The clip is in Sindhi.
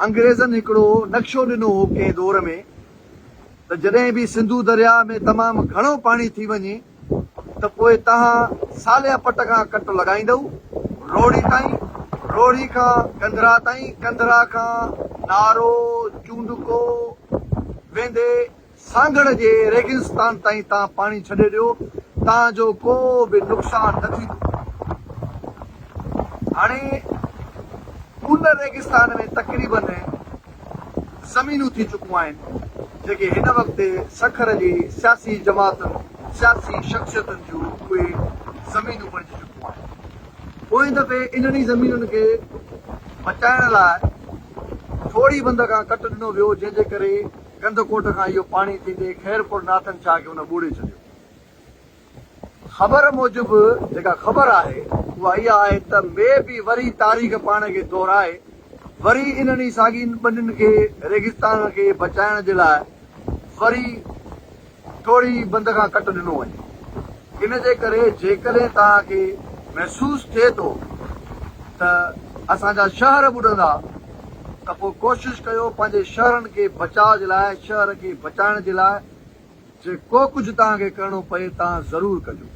انگريزن هڪڙو نقشو ڏنو هو ڪنهن دور ۾ ته جڏهن به سنڌو درياء ۾ تمام گهڻو پاڻي ٿي وڃي ته پوء توهان صالح پٽ کان ڪٽ لڳائيندؤ روهڙي تائين، روهڙي کان ڪنڌرا تائين، ڪنڌرا کان نارو، چونڊڪو ويندي سانگهڙ جي ريگستان تائين توهان پاڻي ڇڏي ڏيو، توهان جو ڪو به نقصان نه ٿيندو. هاڻي ان ريگستان ۾ تقريبن زمينون ٿي چڪون آهن، جيڪي هن وقت سکر جي سياسي جماعتن، سياسي شخصيتن جون اهي زمينون بڻجي چڪون آهن. پوئين دفعي انهن ئي زمينن کي بچائڻ لاء ٺوڙهي بند کان ڪٽ ڏنو ويو، جنهن جي ڪري ڪنڌڪوٽ کان اهو پاڻي ٿيندي خيرپور ناٿن شاهه کي ان ٻوڙي ڇڏيو. خبر موجب جيڪا خبر آهي اها اها آهي ته مي بي وري تاريخ پاڻ کي دهرائي وري انهن ئي ساڳين ٻنين کي ريگستان کي بچائڻ جي لاء وري ٺوڙهي بند کان ڪٽ ڏنو وڃي. ان جي ڪري جيڪڏهن توهان کي محسوس ٿئي ٿو ته اسان جا شهر ٻڏندا ته پوء ڪوشش ڪيو پنهنجي شهرن کي بچاء جي لاء شهر کي بچائڻ جي لاء جيڪو ڪجهه توهان کي ڪرڻو پئي توهان ضرور ڪجو.